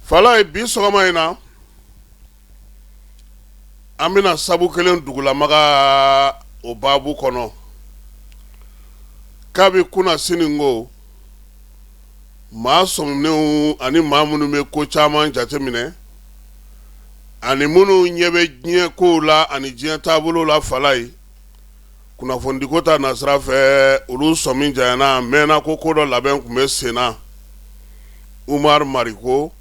Falaye, bi sɔgɔma in na, an bɛna sabu kelen dugulamaga o baabu kɔnɔ. Kabi kunasini ko maa sɔminenw ani maa minnu bɛ ko caman jateminɛ ani minnu ɲɛ bɛ diɲɛ kow la ani diɲɛ taabolo la, Falaye, kunnafonidiko ta nasira fɛ, olu sɔmi janyana mɛnna ko ko dɔ labɛn tun bɛ sen na. Umaru Mariko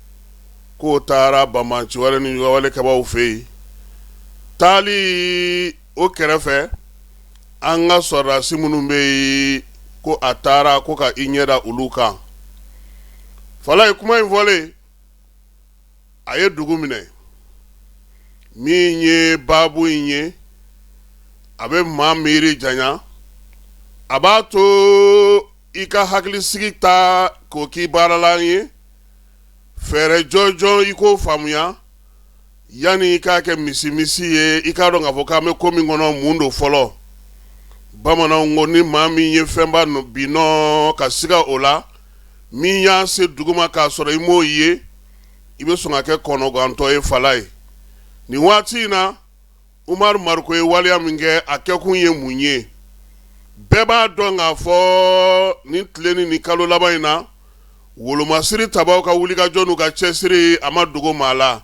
k'o taara banbaanciwale ni juguwalekɛbaaw fɛ yen. Taali o kɛrɛfɛ, an ka sɔrɔdasi minnu bɛ yen, ko a taara ko ka i ɲɛ da olu kan. Falaye, kuma in fɔlen, a ye dugu minɛ. Min ye baabu in ye, a bɛ maa miiri janya, a b'a to i ka hakilisigi ta k'o k'i baaralan ye, fɛɛrɛ jɔnjɔn i k'o faamuya yanni i k'a kɛ misimisi ye. I k'a dɔn k'a fɔ k'an bɛ ko min kɔnɔ, mun don fɔlɔ? Bamananw ko ni maa min ye fɛnba bin nɔ ka siga o la, min y'a se duguma k'a sɔrɔ i m'o ye, i bɛ sɔn ka kɛ kɔnɔgantɔ ye. Falaye, nin waati in na, Umaru Mariko ye waleya min kɛ, a kɛkun ye mun ye? Bɛɛ b'a dɔn k'a fɔ nin tile ni nin kalo laban in na, wolomasiri tabaw ka wulikajɔ n'u ka cɛsiri, a ma dogo maa la.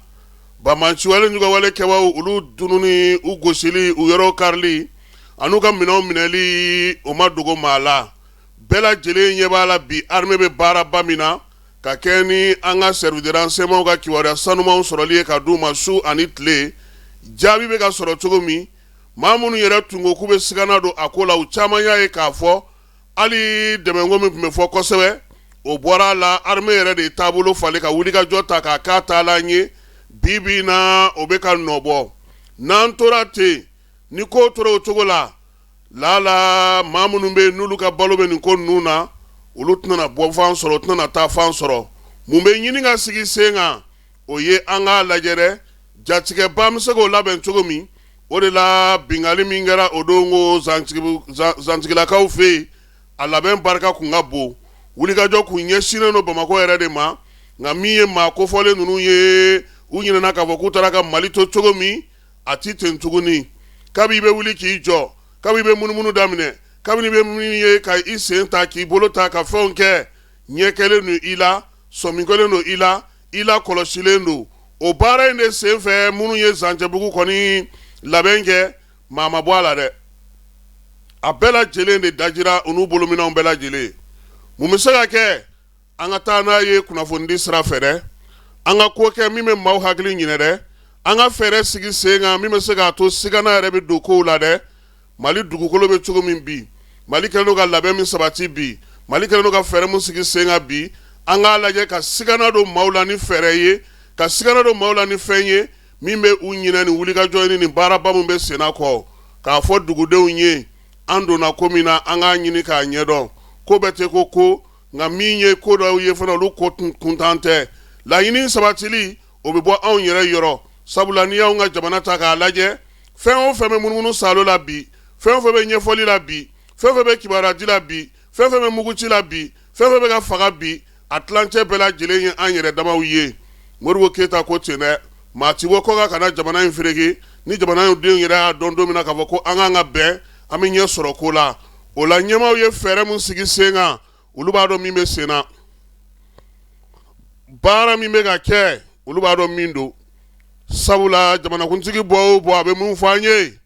Banbaanciwale juguwale kɛbaw, olu dununi, u gosili, u yɔrɔ karili an'u ka minɛnw minɛli, o ma dogo maa la. Bɛɛ lajɛlen ɲɛ b'a la bi, armée bɛ baaraba min na ka kɛ ni an ka service de renseignement ka kibaruya sanumanw sɔrɔli ye ka d'u ma su ani tile. Jaabi bɛ ka sɔrɔ cogo min, maa minnu yɛrɛ tun ko k'u bɛ sigana don a ko la, u caman y'a ye k'a fɔ hali dɛmɛko min tun bɛ fɔ kosɛbɛ, o bɔra a la. Armée yɛrɛ de ye taabolo falen ka wulikajɔ ta k'a k'a taalan ye. Bi bi in na, o bɛ ka nɔ bɔ. N'an tora ten, ni ko tora o cogo la, lala maa minnu bɛ yen n'olu ka balo bɛ nin ko ninnu na, olu tɛna bɔ fan sɔrɔ, u tɛna taa fan sɔrɔ. Mun bɛ ɲini ka sigi sen kan? O ye an k'a lajɛ dɛ, jatigɛba bɛ se k'o labɛn cogo min. O de la, binkanni min kɛra o don ko zantigilakaw fɛ yen, a labɛn barika kun ka bon, wulikajɔ kun ɲɛsinnen don Bamakɔ yɛrɛ de ma. Nka min ye maa kofɔlen ninnu ye, u ɲinɛna k'a fɔ k'u taara ka Mali to cogo min, a ti ten tuguni. Kabi i bɛ wuli k'i jɔ, kabi i bɛ munumunu daminɛ, kabini i bɛ min ye ka i sen ta k'i bolo ta ka fɛnw kɛ, ɲɛ kɛlen don i la, sɔmi kɛlen don i la, i la kɔlɔsilen don. O baara in de senfɛ, minnu ye Zancɛbugu kɔni labɛn kɛ, maa ma bɔ a la dɛ, a bɛɛ lajɛlen de dajira, u n'u bolominɛnw bɛɛ lajɛlen. Mun bɛ se ka kɛ? An ka taa n'a ye kunnafonidi sira fɛ dɛ, an ka ko kɛ min bɛ maaw hakili ɲinɛ dɛ, an ka fɛɛrɛ sigi sen kan min bɛ se k'a to sigana yɛrɛ bɛ don kow la dɛ. Mali dugukolo bɛ cogo min bi, Mali kɛlen don ka labɛn min sabati bi, Mali kɛlen don ka fɛɛrɛ min sigi sen kan bi, an k'a lajɛ ka sigana don maaw la ni fɛɛrɛ ye, ka sigana don maaw la ni fɛn ye min bɛ u ɲinɛ nin wulikajɔ ni nin baaraba min bɛ senna kɔ, k'a fɔ dugudenw ye an donna ko min na, an k'a ɲini k'a ɲɛdɔn. Ko bɛɛ tɛ ko ko, nka min ye ko dɔw ye fana, olu ko kuntan tɛ. Laɲini sabatili, o bɛ bɔ anw yɛrɛ yɔrɔ, sabula n'i y'anw ka jamana ta k'a lajɛ, fɛn o fɛn bɛ munumunu saalo la bi, fɛn o fɛn bɛ ɲɛfɔli la bi, fɛn o fɛn bɛ kibaruya di la bi, fɛn o fɛn bɛ muguci la bi, fɛn o fɛn bɛ ka faga bi, a tilancɛ bɛɛ lajɛlen ye an yɛrɛ damaw ye. Modibo Keyita ko ten dɛ, maa ti bɔ kɔkan ka na jamana in fereke ni jamana in denw yɛrɛ y'a dɔn don min na k'a fɔ ko an kan ka bɛn, an bɛ ɲɛ sɔrɔ ko la. O la, ɲɛmaaw ye fɛɛrɛ min sigi sen kan, olu b'a dɔn min bɛ sen na, baara min bɛ ka kɛ, olu b'a dɔn min don, sabula jamanakuntigi bɔ o bɔ, a bɛ mun fɔ an ye?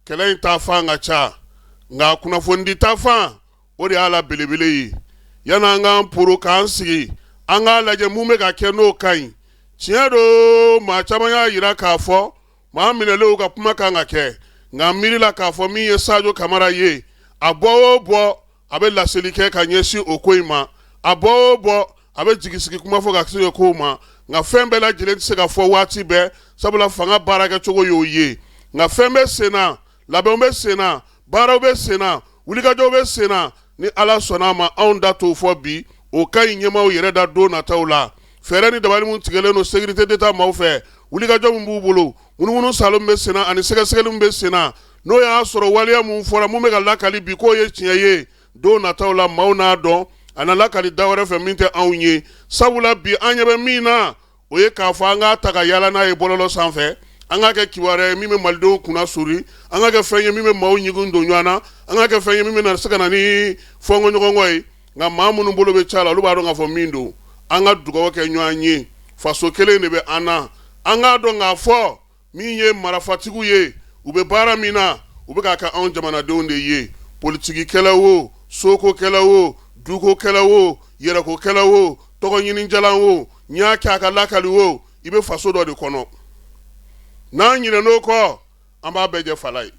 Kɛlɛ in ta fan ka ca, nka kunnafonidi ta fan, o de y'a la belebele ye. Yanni an k'an poro k'an sigi, an k'a lajɛ mun bɛ ka kɛ n'o ka ɲi. Tiɲɛ don, maa caman y'a jira k'a fɔ maa minɛlenw ka kuma kan ka kɛ, nka miiri la k'a fɔ min ye Sajo Kamara ye, a bɔ o bɔ, a bɛ laseli kɛ ka ɲɛsin o ko in ma, a bɔ o bɔ, a bɛ jigisigi kuma fɔ ka se kow ma. Nka fɛn bɛɛ lajɛlen tɛ se ka fɔ waati bɛɛ, sabula fanga baarakɛcogo y'o ye. Nka fɛn bɛ sen na, labɛnw bɛ sen na, baaraw bɛ sen na, wulikajɔw bɛ sen na. Ni Ala sɔnna a ma, anw da t'o fɔ bi, o ka ɲi ɲɛmaaw yɛrɛ da don nataw la. Fɛɛrɛ ni dabali min tigɛlen don sécurité d'État maaw fɛ, wulikajɔ min b'u bolo, munumunu saalo min bɛ sen na ani sɛgɛsɛgɛli min bɛ sen na, n'o y'a sɔrɔ waleya mun fɔra, mun bɛ ka lakali bi, k'o ye tiɲɛ ye, don nataw la maaw n'a dɔn, a na lakali da wɛrɛ fɛ min tɛ anw ye, sabula bi an ɲɛ bɛ min na, O ye k'a fɔ an k'a ta ka yaala n'a ye bɔlɔlɔ sanfɛ, an k'a kɛ kibaruya ye min bɛ malidenw kunna suri, an k'a kɛ fɛn ye min bɛ maaw ɲigun don ɲɔgɔn na, an k'a kɛ fɛn ye min bɛ na se ka na ni fɔnkɔɲɔgɔnkɔ ye. Nka maa minnu bolo bɛ ca la, olu b'a dɔn k'a fɔ min don. An ka dugawu kɛ ɲɔgɔn ye, faso kelen de bɛ an na. An k'a dɔn k'a fɔ min ye marafatigiw ye, u bɛ baara min na, u bɛ k'a kɛ anw jamanadenw de ye. Politikikɛla wo, sokokɛla wo, dukokɛla wo, yɛrɛkokɛla wo, tɔgɔɲinijalan wo, n y'a kɛ a ka lakali wo, i bɛ faso dɔ de kɔnɔ. N'an ɲinɛn'o kɔ, an b'a bɛɛ jɛ fala ye.